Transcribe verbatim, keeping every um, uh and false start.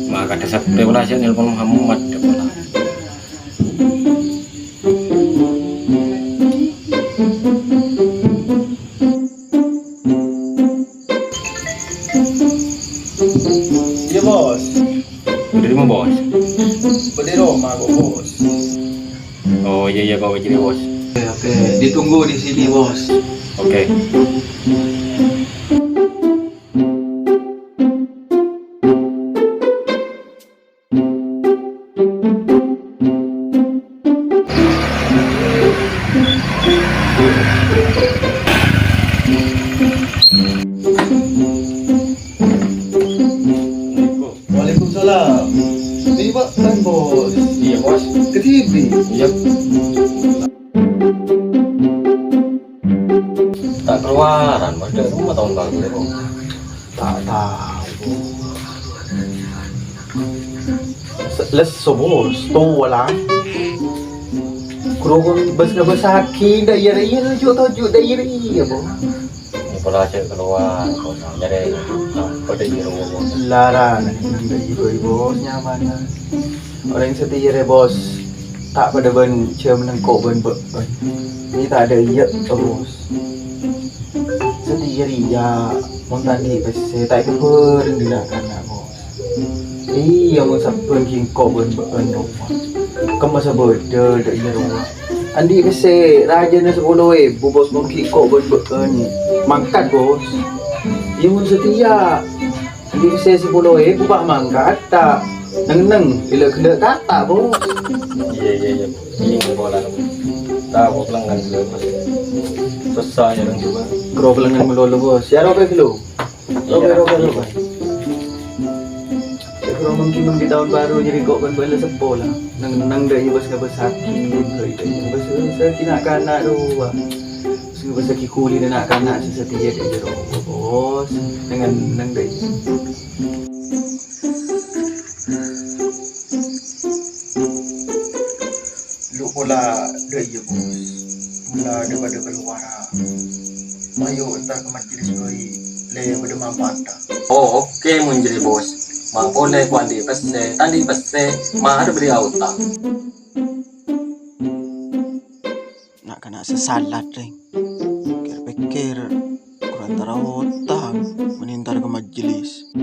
Makaddhâ sabbhân pola sè nelpon Muhammad, pola. Iyâ, Bos. Bâdâ è dimma, Bos? Bâdâ è roma kok, Bos. Oh, iyâ, iyâ, kok, Bos. Oke, oke. Ditunggu di sini, Bos. Oke. Waalaikumsalam. Ini Pak Tan, Bos. Iyâ, Bos. Ke T V. Iyâ. Ta' kalowaran, Bos. Dâ' remma taon bâghu, Bos. Ta' tao, Bos. Se-, lesso, Bos. Towa la. Karo bâs-ngabâssaghi, dâ' iyâ rèya, toju'-toju' dâ' iyâ rèya, Bos. Ini pola cè' kalowar, Bos. Nyarè, ah, padâ iyâ rowa, Bos. Larana, dâ' iyâ, Bos, nyamana. Orèng satèya rè, Bos, ta' padâ bân jhâ' nèng ko' bân bâ'ân. Ini ta' dâ' iyâ, Bos. Satèya rèya, mon ta' andi' pèssè, ta' èkabhâreng dâ' na'-kana', Bos. Iyâ, mon sabbhân ghi' ko' bân bâ'ân rowa. Kemma sabâdâ dâ' iyâ rowa. Andi' pèssè rajâna sapolo èbu, Bos, mon ghi' ko' bân bâ'ân mangkat, Bos. Iyâ, mon satèya. Andi' pèssè sapolo èbu pas mangkat, ta' neng-neng, ghellâ'-ghellâ' kata, Bos. Iyâ, iyâ, iyâ. Iyâ, pola. Ta' kok lengan dulu, Bos. Susah ya, orang tua. Karo lengan malolo, Bos. Ya, roba dulu. Roba, iyâ, roba, iyâ, roba. Ya, karo mungkin, mungkin tahun baru jadi kok bân bâlâ seppo la. Neng-neng dâ' iyâ bâs-ngabâssaghi, dâ' iyâ bâs-ngabâssaghi na'-kana' rowa. Sè bâsaghi kulina na'-kana' sè satèya dâ' iyâ rowa, Bos. Neng-neng dâ' iyâ. Lu pola dâ' iyâ, Bos. Pola dâ-, padâ kalowara. Mayu entar ka majelis bhâi, lè padâ manfaat. Oh, oke, mon jârèya, Bos. Ma' polè ko' andi' pèssè, ta' andi' pèssè, ma' arè bâli aotang. Na'-kana' sè sala, Dèng. Pèkkèr-pèkkèr, kor entara otang, mending entar ka majelis.